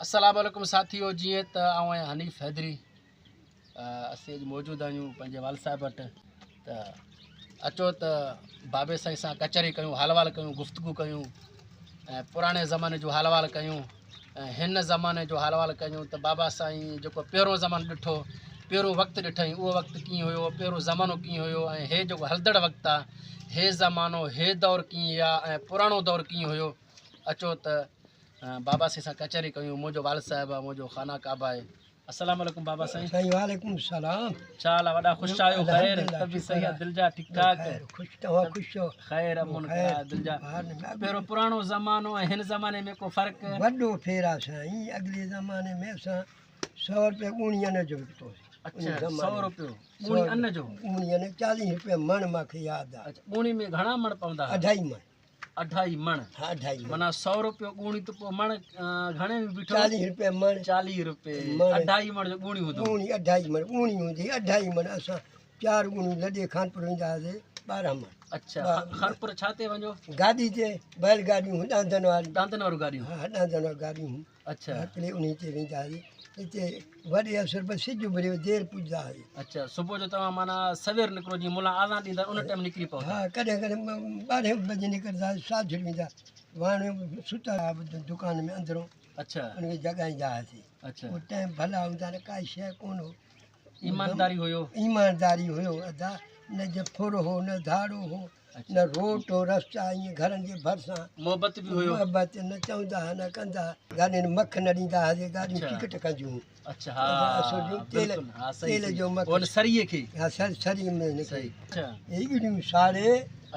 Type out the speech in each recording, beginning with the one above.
السلام عليڪم ساٿيو جيئن ته آئون آهيان حنيف حيدري اسين اڄ موجود آهيون پنهنجي والد صاحب وٽ ته اچو ته بابي سائين سان ڪچهري ڪيون حال احوال ڪيون گفتگو ڪيون ۽ پراڻي زماني جو حال احوال ڪيون ۽ هن زماني جو حال احوال ڪيون ته بابا سائين جيڪو پهريون زمانو ڏٺو پهريون وقت ڏٺائين اهو وقت ڪيئن هيو پهريون زمانو ڪيئن هيو ۽ هي جيڪو هلندڙ وقت آهي هي زمانو هي دور ڪيئن آهي ۽ پراڻو دور ڪيئن هيو اچو ته بابا سائين سان ڪچهري ڪيون منهنجو والد صاحب آهي منهنجو خانه ڪعبه آهي السلام عليڪم بابا سائين. سائين وعليڪم السلام. ڇا حال آ وڏا خوش آهيو خير طبيعت صحيح آ دل جا ٺيڪ ٺاڪ خوش توهان خوش آهيو خير امن خير دل جا پهريون پراڻو زمانو ۽ هن زماني ۾ ڪو فرق وڏو ڦير آ سائين اڳلي زماني ۾ اسان 100 روپيه ڳوڻي ان جو وڪتو سي اڇا 100 روپيو ڳوڻي ان جو ڳوڻي ان 40 روپيه مڻ مونکي ياد آ اڇا ڳوڻي ۾ گهڻا مڻ پوندا اڍائي مڻ اڍائي مڻ ها اڍائي مڻ معنيٰ سو روپيو ڳوڻي ته پوء مڻ گهڻي ۾ بيٺو 40 روپيا مڻ 40 روپيه اڍائي مڻ جو ڳوڻي هوندو ڳوڻي اڍائي مڻ ڳوڻي هوندي اڍائي مڻ اسان چار ڳوڻيون لڏي خانپور ويندا هئاسي 12 مڻ اڇا خانپور ڇا تي وڃو گاڏي تي بيل گاڏيون ڏاندن واريون ڏاندن واريون گاڏيون ها ڏاندن واريون گاڏيون اڇا هڪڙي انهي تي ويندا هئاسين هتي وڏي اسر به سج اڀريو دير پڄندا هئاسين. اڇا صبح جو توهان معنيٰ سوير نڪرو جيئن ملان آذان ڏيندا ان ٽائيم نڪري پئو ٿا. ها ڪڏهن ڪڏهن ٻارهين به بجي نڪرندا هئاسين ساجهر ويندا واڻ ستا هئا دڪان ۾ اندرون اڇا ان کي جڳائيندا هئاسين. اڇا اهو ٽائيم ڀلا هوندا نه ڪائي شيء ڪونه هو. ايمانداري هيو. ايمانداري هيو ادا نه ڦر هو نه ڌاڙو هو. نه روٽ هو رستا ائين گهرن جي ڀرسان. محبت به هيو. محبت نه چوندا ها نه ڪندا ها. گاڏين مک نه ڏيندا هئاسين گاڏيون ٽڪٽ ڪنديون هيون. اڇا ها بلڪل ها صحيح تيل جو مک ان سريي کي ها سريي ۾ نڪري. اڇا ايڳڙيون ساڙي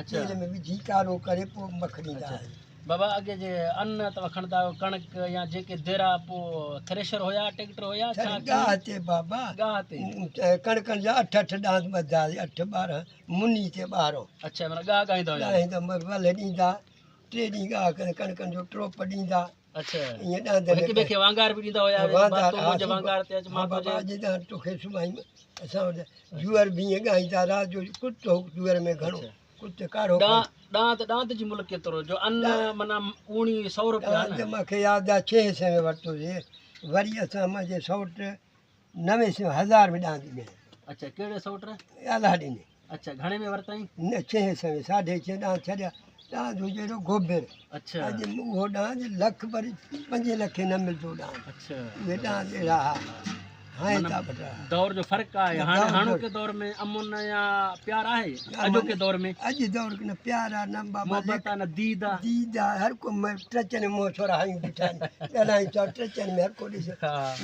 تيل ۾ وجهي ڪارو ڪري پوء مک ڏيندا هئاسين. بابا اڳي جي ان توهان کڻندا هيو ڪڻڪ يا جيڪي ديرا پوء ٿريشر هيا ٽيڪٽر هيا ڇا ڳاهه تي بابا ڳاهه تي ڪڻڪن جا اٺ اٺ ڏاند ٻڌا هئاسين اٺ 12 مني تي ٻارو. اڇا معنيٰ ڳاهه ڳاهيندا هيا. ڳاهيندا ول ڏيندا ٽي ڏينهن ڳاهه ڪري ڪڻڪن جو ٽوپ ڏيندا. اڇا ائين ڏاند هڪ ٻئي کي وانگار به ڏيندا هيا وانگار تون منهنجي وانگار تي اچ مان تنهنجي. بابا اڄ ڏاند توکي سڀائين اسان وٽ جوئر به ائين ڳاهيندا رات جو ڪتو هو جوئر ۾ گهڻو ڪتي ڪاڙهو کائي. ڏاند ڏاند جي ملهه ڪيترو جو ان معنيٰ اوڻي سو روپيا ڏاند مونکي ياد آ ڇهين سئين ۾ ورتوسي وري اسان منهنجي سئوٽ نوي سئو هزار ۾ ڏاند ڏني. اڇا ڪهڙي سئوٽ؟ الله ڏني. اڇا گهڻي ۾ ورتائين؟ نه ڇهين سئي ۾ ساڍي ڇهه ڏاند ڇڏيا. ڏاند هجي اهڙو گوبر. اڇا. اڄ اهو ڏاند لک پر پنجين لکين نه ملندو ڏاند. اڇا. اهي ڏاند اهڙا ها. هاڻي ٿا وٺا. دور جو فرق آهي. هاڻي هاڻوڪي دور ۾ امن يا پيار آهي اڄوڪي دور ۾؟ اڄ دور نه پيار آ نه بابا محبت آ نه ديد آ. ديد آ هر ڪو ٽچن ۾ منهن ڇورا هنيون بيٺا آهن. ڳالهائين ٿا ٽچن ۾ هر ڪو ڏس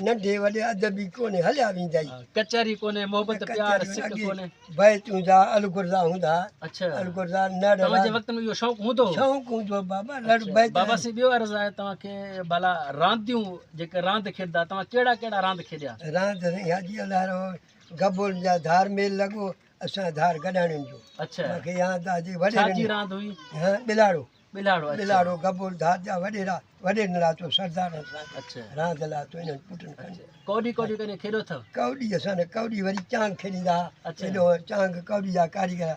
ننڍي وڏي ادب ئي ڪونهي هليا ويندا ئي. ڪچهري ڪونهي محبت پيار سڪ ڪونهي. بيت هوندا الغرزا هوندا. اڇا الغرزا نڙ توهان جي وقت ۾ اهو شوق هوندو هو؟ شوق هوندو هو بابا لڙ بيت. بابا سائين ٻيو عرض آهي توهان کي ڀلا رانديون جيڪي راند کيڏندا توهان ڪهڙا ڪهڙا راند کيڏيا؟ راند سائين حاجي الله رو گبول جا ڌار ميل لڳو اسان ڌار گڏاڻين جو. اڇا مونکي ياد آ جي وڏيرن ڇا جي راند هئي؟ ها ٻلاڙو. ٻلاڙو اڇا. ٻلاڙو گبول ڌار جا وڏيرا وڏيرن لاتو سردارن سان اڇا راند لاتو انهن پٽن کن. ڪوڏي ڪوڏي ڪڏهن کيڏيو اٿو؟ ڪوڏي اسان نه ڪوڏي وري چانگ کيڏيندا ها. اڇا. ايڏو چانگ ڪوڏي جا ڪاريگر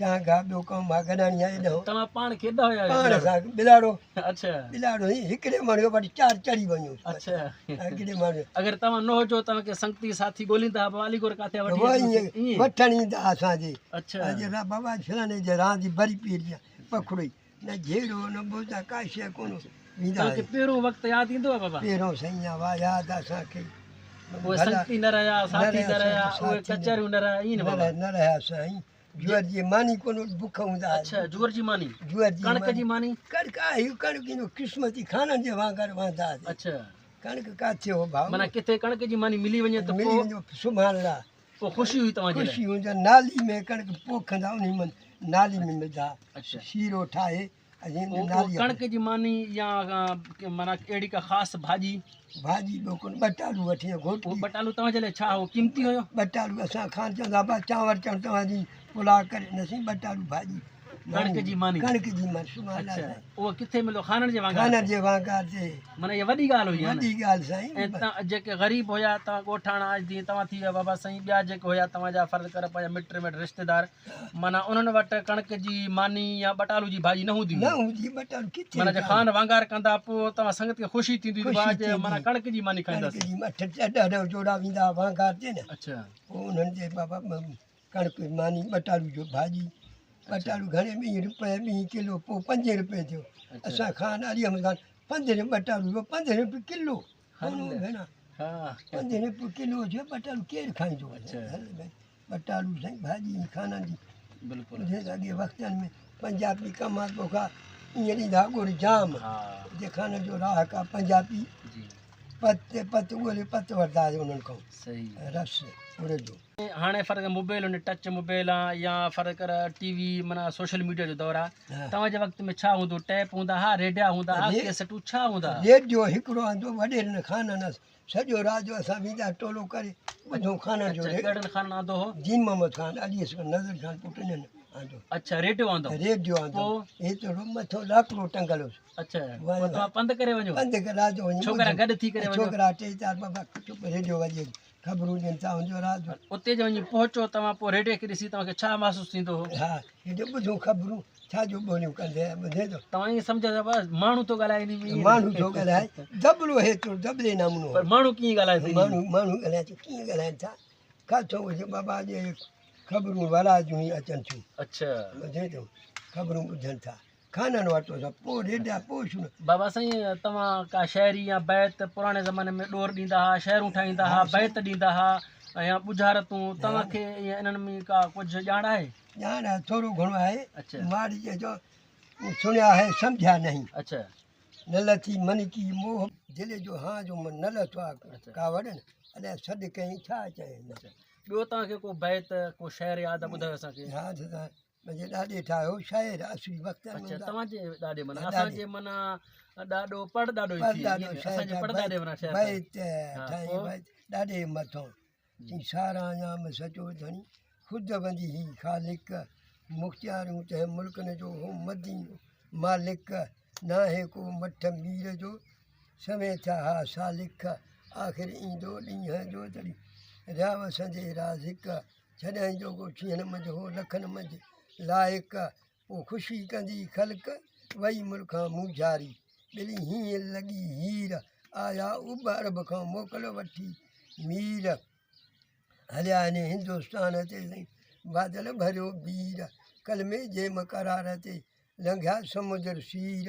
چانگ ها ٻيو ڪم ها گڏاڻي ها ايڏو. توهان پاڻ کيڏندا هيا پاڻ سان ٻلاڙو. اڇا. ٻلاڙو هي هڪڙي ماڻهو وٽ چار چڙهي وڃو. اڇا. هڪڙي ماڻهو. اگر توهان نه هجو توهان کي سنگتي ساٿي ڳوليندا ها بابا علي گور ڪاٿي وٺي اچو. وٺڻ ايندا اسان جي. اڇا. اڄ بابا فلاڻي جي راند بري پير جي پکڙوئي نه جهيڙو نه ٻوزا ڪا شيء ڪونه ويندا توهان کي پهريون وقت ياد ايندو آهي بابا؟ پهريون سائين آ ياد اسان کي. اهي سنگتي نه رهيا ساٿي نه رهيا اهي ڪچهريون نه رهيا ائين نه بابا؟ نه رهيا سائين جوئر جي ماني ڪونه بک هوندا هئا. اڇا جوئر جي ماني؟ جوئر جي ڪڻڪ جي ماني؟ ڪڻڪ آهي ڪڻڪ ايندو قسمتي خانن جي وانگر وهندا هئاسين. اڇا. ڪڻڪ ڪاٿي هو ڀائو. معنيٰ ڪٿي ڪڻڪ جي ماني ملي وڃي ته پوء ملي وڃي سبحان الله. پوء خوشي هئي توهان جي لاء. خوشي هوندي نالي ۾ ڪڻڪ پوکندا انهي ۾ نالي ۾ ملدا. اڇا. شيرو ٺاهي ۽ نالي ڪڻڪ جي ماني يا معنيٰ اهڙي ڪا خاص ڀاڄي؟ ڀاڄي ٻيو ڪونه ٻٽالو وٺي ۽ گهوٽ. اهو ٻٽالو توهان جي لاء ڇا هو قيمتي هيو؟ ٻٽالو اسان کان چوندا با چانور چڻ توهان جي پلاء ڪري نه سين ٻٽالو ڀاڄي ڪڻڪ جي ماني. ڪڻڪ جي ماني سبحان الله. اڇا، اهو ڪٿي مليو؟ خانن جي وانگار؟ خانن جي وانگار تي. معنيٰ اها وڏي ڳالهه هئي. وڏي ڳالهه سائين. ۽ تان جيڪي غريب هيا، توهان ڳوٺاڻا اڄ جيئن توهان ٿي ويا بابا سائين، ٻيا جيڪي هيا توهان جا فرض ڪر پنهنجا مٽ مائٽ رشتيدار، معنيٰ انهن وٽ ڪڻڪ جي ماني يا ٻٽالو جي ڀاڄي نه هوندي هئي؟ نه هوندي ٻٽالو ڪٿي. معنيٰ جي خان وانگار ڪندا پوء توهان سنگت کي خوشي ٿيندي هئي ته اڄ معنيٰ ڪڻڪ جي ماني کائينداسين. ڪڻڪ جي اٺ ڏهه ڏهه جوڙا ويندا هئا وانگار تي نه. اڇا. پوء انهن تي بابا ڪڻڪ ماني ٻٽالو جو ڀاڄي، ٻٽالو گهڻي ٻين روپئي ٻين ڪلو، پوء پنجين روپئي ٿيو. اسان خان علي احمد خان پنجين ٻٽالو جو پنجين روپئي ڪلو. ڀيڻا پنجين روپئي ڪلو ٿيو ٻٽالو، ڪير کائيندو؟ ٻٽالو سائين ڀاڄي خانن جي. بلڪل. اڳي وقتن ۾ پنجابي ڪما توکا ائين ڏيندا ڳڙ جام، جي خانن جو راهه ڪا پنجابي پت پت ڳولي پت وٺندا هئاسين انهن کان رس ڳڙ جو. هاڻي فرض ڪر موبائل هن ٽچ موبائل آ يا فرض ڪر ٽي وي معنيٰ سوشل ميڊيا جو دور آ، توهان جي وقت ۾ ڇا هوندو؟ ٽيپ هوندا ها، ريڊيا هوندا ها، ڪيسٽون ڇا هوندا ها؟ ريڊيو هڪڙو آندو وڏيرن خانن، سڄو رات جو اسان ويندا ٽولو ڪري ٻڌون خانن جو. اڇا، ڪهڙن خانن آندو هو؟ دين محمد خان، علي اصغر، نظر خان پٽ انهن آندو. اڇا، ريڊيو آندو. ريڊيو آندو، هيترو مٿو لاڪڙو ٽنگل هوس. اڇا، پوء توهان پنڌ ڪري وڃو؟ پنڌ ڪري رات جو وڃي. ڇوڪرا گڏ ٿي ڪري وڃو؟ ڇوڪرا ٽي چار بابا چپ ريڊيو وڄي خبرون ڏين ٿا هن جو رات جو. اتي جي وڃي پهچو توهان پوء ريڊيو کي ڏسي توهان کي ڇا محسوس ٿيندو هو؟ ها ريڊيو ٻڌون خبرون ڇا جو ٻوليون ڪندي ٻڌي ٿو. توهان ائين سمجهو ته بس ماڻهو ٿو ڳالهائي انهي ۾. ماڻهو ٿو ڳالهائي دٻلو هيترو دٻلي نمونو. پر ماڻهو ڪيئن ڳالهائي ٿو؟ ماڻهو ماڻهو ڳالهائي ٿو ڪيئن ڳالهائين ٿا ڪاٿو هجي بابا اڄ خبرون ولا جون ئي اچن ٿيون. اڇا. ٻڌي ٿو خبرون ٻڌن ٿا. خانن وٽ سا پوء ريڊيا پوء شروع. بابا سائين توهان ڪا شاعري يا بيت پراڻي زماني ۾ ڏور ڏيندا ها، شعرون ٺاهيندا ها، بيت ڏيندا ها يا ٻجهارتون، توهان کي انهن ۾ ڪا ڪجهه ڄاڻ آهي؟ ڄاڻ آهي ٿورو گهڻو آهي. ماڙي جو سڻيا آهي سمجهيا نهين. اڇا. نه لٿي من ڪي موهه دل جو هان جو من نه لٿو آ ڪاوڙ الائي سڏ ڪيائين ڇا چيائين. ٻيو توهان کي ڪو بيت ڪو شعر ياد آ ٻڌايو اسان کي. ها دادا منهنجي ڏاڏي ٺاهيو شعر اصلي وقت ۾. اڇا توهان جي ڏاڏي معنيٰ اسان جي معنيٰ ڏاڏو پڙ ڏاڏو ئي ٿي اسان جي پڙ ڏاڏي معنيٰ شعر بيت ٺاهيائين بيت ڏاڏي مٿو چي سارا ڄام سچو ڌڻي خود بندي هي خالق مختياريون تنهن ملڪن جو هو مدينو مالڪ ناهي ڪو مٺ مير جو سوين ٿيا ها سالڪ آخر ايندو ڏينهن جو تڙي ريا وسندي رازق ڇڏيائين جو ڪو ڇيهن منجهه هو لکن منجهه لائق پوء خوشي ڪندي خلق وئي ملڪان مونجهاري ٻلي هينئن لڳي هير آيا اڀ عرب کان موڪل وٺي مير هليا آهن هندستان تي سائين بادل ڀريو بير ڪلمي جي مقرار تي لنگهيا سمندر سير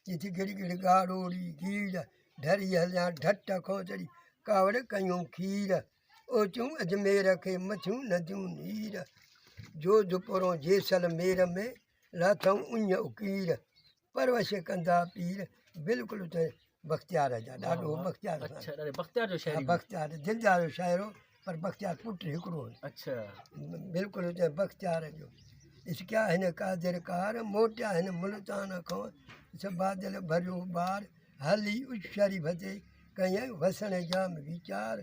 جت گڙ گڙ ڳاڙوڙي گيڙ ڍري هليا ڍٽ کان چڙهي ڪاوڙ ڪيون کير اوچون اجمير کي مٿيون نديون نير جوڌپورون جيسلمير ۾ لاٿائون اڃ اڪير پرورش ڪندا پير بلڪل ته بختيار جا ڏاڏو هو بختيار اڇا ڏاڏي بختيار جو شاعر بختيار دلدار جو شاعر هو پر بختيار پٽ هڪڙو هو اڇا بلڪل ته بختيار جو ڏس ڪيا هن قادر ڪار موٽيا هن ملتان کان ڏس بادل ڀريو بار هلي اچ شريف تي ڪيائين وسڻ جام ويچار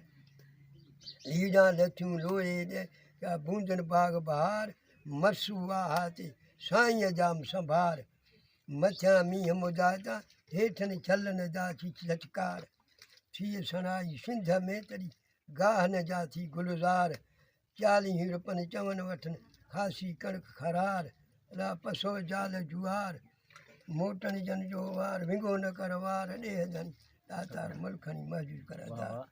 ليڙان لٿيون لوهي ڏي ڪيا بوندن باغ بهار مرسو واهه تي سائينء جام سنڀار مٿيان مينهن مداتا هيٺن ڇلن جا ٿي لچڪار ٿي سڻائي سنڌ ۾ تڏي گاهه نه جا ٿي گلزار چاليهه روپن چون وٺن خاصي ڪڻڪ خرار لا پسو جال جوار موٽڻ جن جو وار ونگو نه ڪر وار ڏيهه ڌڻي ڏاتار ملڪ کڻي محجوز ڪر ادار.